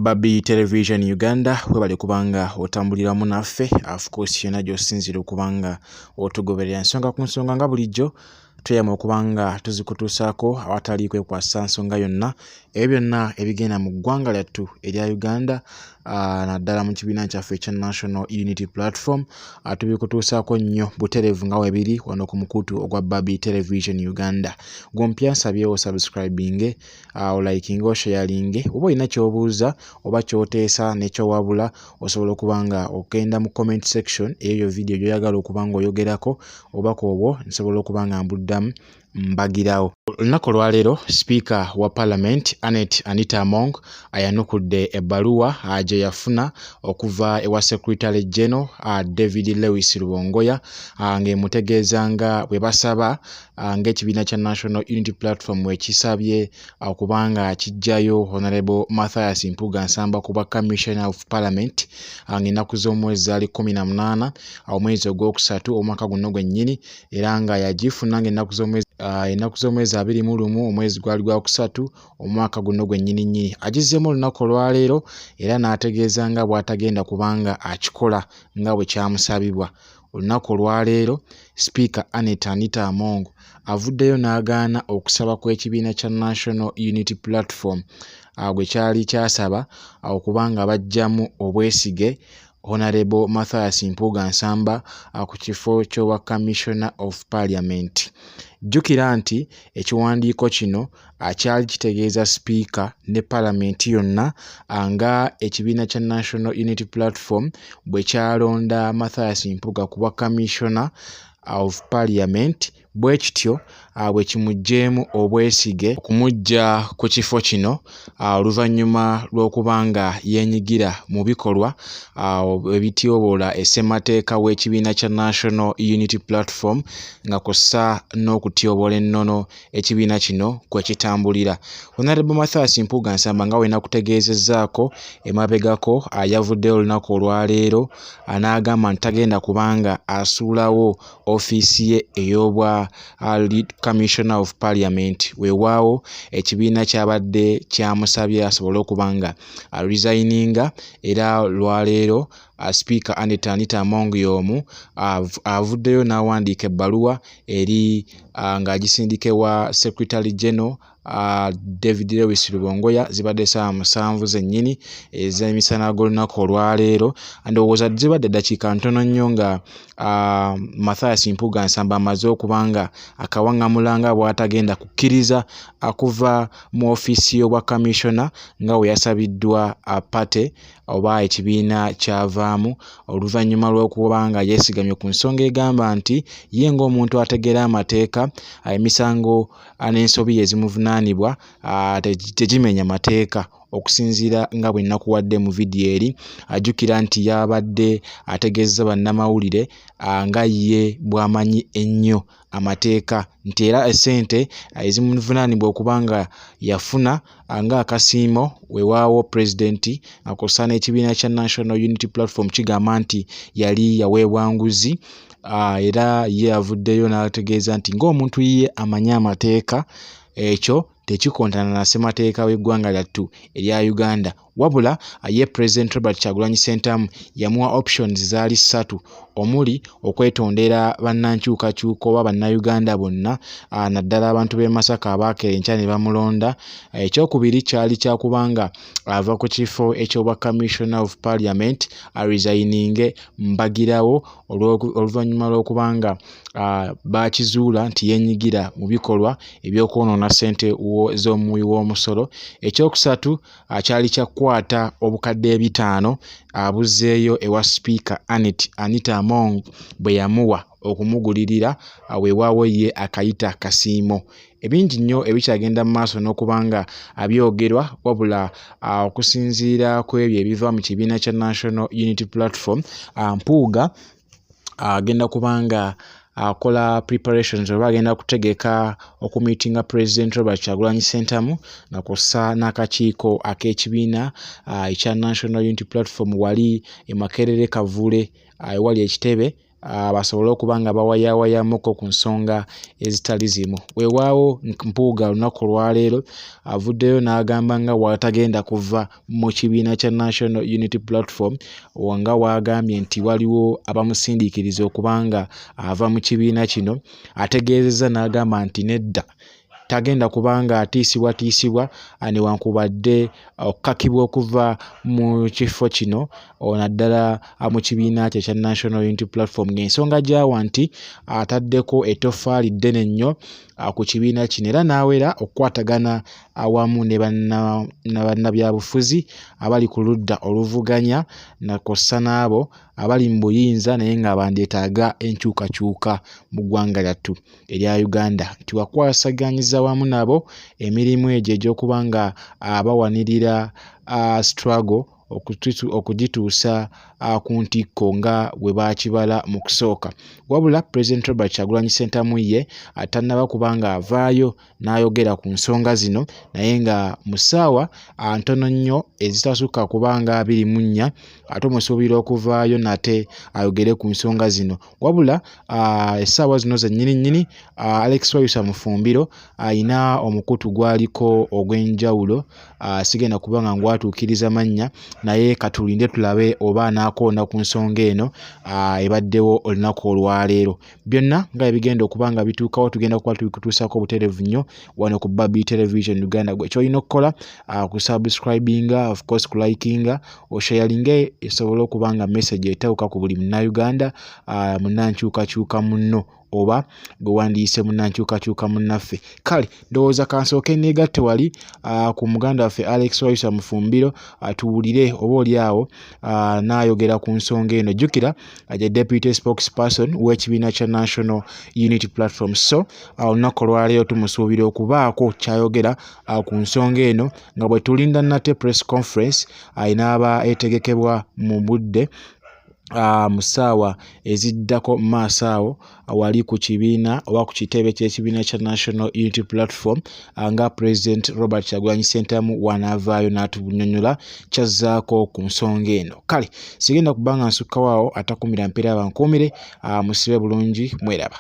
Babi Television Uganda, webale kubanga otambuliramu naffe. Of course, yonna gy'osinziira okubanga otugoberera, ensonga ku nsonga nga bulijjo tweyama okubanga tuzikutuusaako awatali kwekwasa nsonga yonna, ebyo byonna ebigenda mu ggwanga lyattu erya Uganda, naddala mu kibiina kyaffe ekya National Unity Platform, tubikutuusaako nnyo butereevu nga webiri wano ku mukutu ogwa Babi Television Uganda. Gwompya, nsabye osubscribinge, olikinge, osharinge. Oba olina ky'obuuza oba ky'oteesa nekyowabula, osobola okuba nga ogenda mu comment section eyo video gy'oyagala okuba nga oyogerako. Obubaka obwo nsobola okuba nga mbuddamu mbagirawo. Olunaku olwaleero, Sipiika wa Parliament Annet Anita Among ayanukudde ebbaluwa gye yafuna okuva ewa Secretary General David Lewis Rubongoya, ng'emutegeeza nga bwe basaba, ng'ekibiina kya National Unity Platform ekisabye okubanga kijjayo Honorable Mathias Mpuuga Nsamba ku bwa Commissioner of Parliament, ng'ennaku z'omwezi zaali 18 omwezi ogwokusatu omwaka guno gwennyini, era nga yagifuna ng'ennaku z'omwezi 21 omwezi gwali gwakusatu omwaka guno gwennyini nnyini. Agizzeemu olunaku olwaleero era n'ategeeza nga bw'atagenda kubanga akikola nga bwe kyamusabibwa. Olunaku olwaleero, Sipiika Annet Anita Among avuddeyo n'agaana okusaba kw'ekibiina kya National Unity Platform gwe kyali kyasaba okuba nga baggyamu obwesige Honorable Mathias Mpuuga Nsamba ku kifo ky'obwa Commissioner of Parliament. Jjukira nti ekiwandiiko kino kyali kitegeeza sipiika ne Palamenti yonna nga ekibiina kya National Unity Platform bwe kyalonda Mathias Mpuuga ku bwa Commissioner of Parliament, bwe kityo bwe kimuggyeemu obwesige okumuggya ku kifo kino, oluvannyuma lw'okuba nga yeenyigira mu bikolwa ebityoboola ssemateeka w'ekibiina kya National Unity Platform, nga kw'ossa n'okutyoboola ennono ekibiina kino kwe kitambulira. Honorable Mathias Mpuuga Nsamba, nga we nakutegeezezzaako emabegako, yavuddeyo olunaku olwaleero n'agamba nti tagenda kubanga asuulawo ofiisi ye ey'obwa Commissioner of Parliament. Weewaawo ekibiina kyabadde kyamusabye asobole okuba nga aresigninga, era lwaleero Sipiika Annet Anita Among y'omu avuddeyo n'awandiika ebbaluwa eri ng'agisindika ewa Secretary General David Lewis Rubongoya. Zibadde ssaawa 7 zennyini ez'emisana g'olunaku olwaleero. Ndowooza zibadde ddakiika ntono nnyo nga Mathias Mpuuga Nsamba amaze okuba nga akawaŋŋamula nga bw'atagenda kukkiriza kuva mu ofiisi y'obwa commissioner nga bwe yasabiddwa party oba ekibiina kyavaamu, oluvannyuma lw'okuba nga yeesigamye ku nsonga egamba nti ye ng'omuntu ategeera amateeka, emisango n'ensobi ezimuvunaanibwa tegimenya mateeka, okusinziira nga bwe nakuwadde mu vidiyo eri. Ajjukira nti yabadde ategeezezza bannamawulire nga ye bw'amanyi ennyo amateeka, nti era essente ezimuvunaanibwa okuba nga yafuna ng'akasiimo, weewaawo pulezidenti kw'ossa n'ekibiina kya National Unity Platform kigamba nti yali yaweebwa nguzi, era ye avuddeyo n'ategeeza nti ng'omuntu ye amanyi amateeka, ekyo tekikontana na ssemateeka w'eggwanga lyattu erya Uganda. Wabula ye President Robert Kyagulanyi Ssentamu yamuwa options zaali ssatu, omuli okwetondera bannankyukakyuka oba Bannayuganda bonna, naddala abantu b'e Masaka abaakeera enkya ne bamulonda. Ekyokubiri kyali kyakubanga ava ku kifo eky'obwa Commissioner of Parliament, aresigninge mbagirawo, oluvannyuma lw'okubanga bakizuula nti yeenyigira mu bikolwa eby'okwonoona ssente z'omuwi w'omusolo. Ekyokusatu kyali kya kukwata 5,000 abuzzeeyo ewa Sipiika Annet Anita Among bwe yamuwa okumugulirira, weewaawo ye akayita kasiimo. Ebingi nnyo ebikyagenda mu maaso n'okuba nga byogerwa, wabula okusinziira ku ebyo ebiva mu kibiina kya National Unity Platform, Mpuuga agenda kuba nga akola preparations oba agenda kutegeka okumiitinga President Robert Kyagulanyi Ssentamu, nga kw'ossa n'akakiiko ak'ekibiina ekya National Unity Platform wali e Makerere Kavule ewali ekitebe. Basobole okuba nga bawayaawayamuko ku nsonga ezitali zimu. Weewaawo Mpuuga olunaku olwaleero avuddeyo n'agamba nga bw'atagenda kuva mu kibiina kya National Unity Platform, nga bw'agambye nti waliwo abamusindiikiriza okuba nga ava mu kibiina kino. Ategeezezza n'agamba nti nedda, tagenda kuba nga atiisibwatiisibwa newankubadde okukakibwa okuva mu kifo kino, naddala mu kibiina kye ekya National Unity Platform, ng'ensonga gy'awa nti ataddeko ettoffaali ddene nnyo ku kibiina kino era n'awera okukwatagana awamu ne bannabyabufuzi abali ku ludda oluvuganya kw'ossa n'abo abali mu buyinza naye nga bandyetaaga enkyukakyuka mu ggwanga lyattu erya Uganda, nti wakwasaganyiza wamu nabo emirimu egyo egy'okuba nga abawanirira struggle okugituusa ku ntikko nga bwe baakibala mu kusooka. Wabula Pulezidenti Robert Kyagulanyi Ssentamu ye tannaba kuba ng'avaayo n'ayogera ku nsonga zino, naye nga mu ssaawa ntono nnyo ezitasukka kuba nga 24 ate omusuubira okuvaayo nate ayogere ku nsonga zino. Wabula essaawa zino zennyini nnyini Alex Wayusa Mufumbiro ayina omukutu gw'aliko ogw'enjawulo, sigenda kuba nga ngwatuukiriza mannya, naye katulinde tulabe oba anaakoona ku nsonga eno ebaddewo olunaku olwaleero. Byonna nga bwe bigenda okuba nga bituukawo tugenda kuba tubikutuusaako butereevu nnyo wano ku Barbie Television Uganda. Gwe ky'olina okukola kusubscribinga, of course kulikinga, osharinge esobole okuba nga message etawuka ku buli Munnayuganda, munnankyukakyuka munno oba gwe wandiyise munnankyukakyuka munnaffe. Kale ndowooza kansooke neegatte wali ku muganda waffe Alex Wayusa Mufumbiro tuwulire oba oli awo n'ayogera ku nsonga eno. Jjukira the deputy spokesperson w'ekibiina kya National Unity Platform. So olunaku olwaleero tumusuubira okubaako ky'ayogera ku nsonga eno nga bwe tulinda nate press conference enaaba etegekebwa mu budde mu ssaawa eziddako mu maaso awo wali ku kibiina oba ku kitebe ky'ekibiina kya National Unity Platform, nga President Robert Kyagulanyi Ssentamu w'anaavaayo n'atunyonnyola ky'azzaako ku nsonga eno. Kale sigenda kuba nga nsukkawo awo, atakumira mpeera bankuumire, musibe bulungi, mweraba.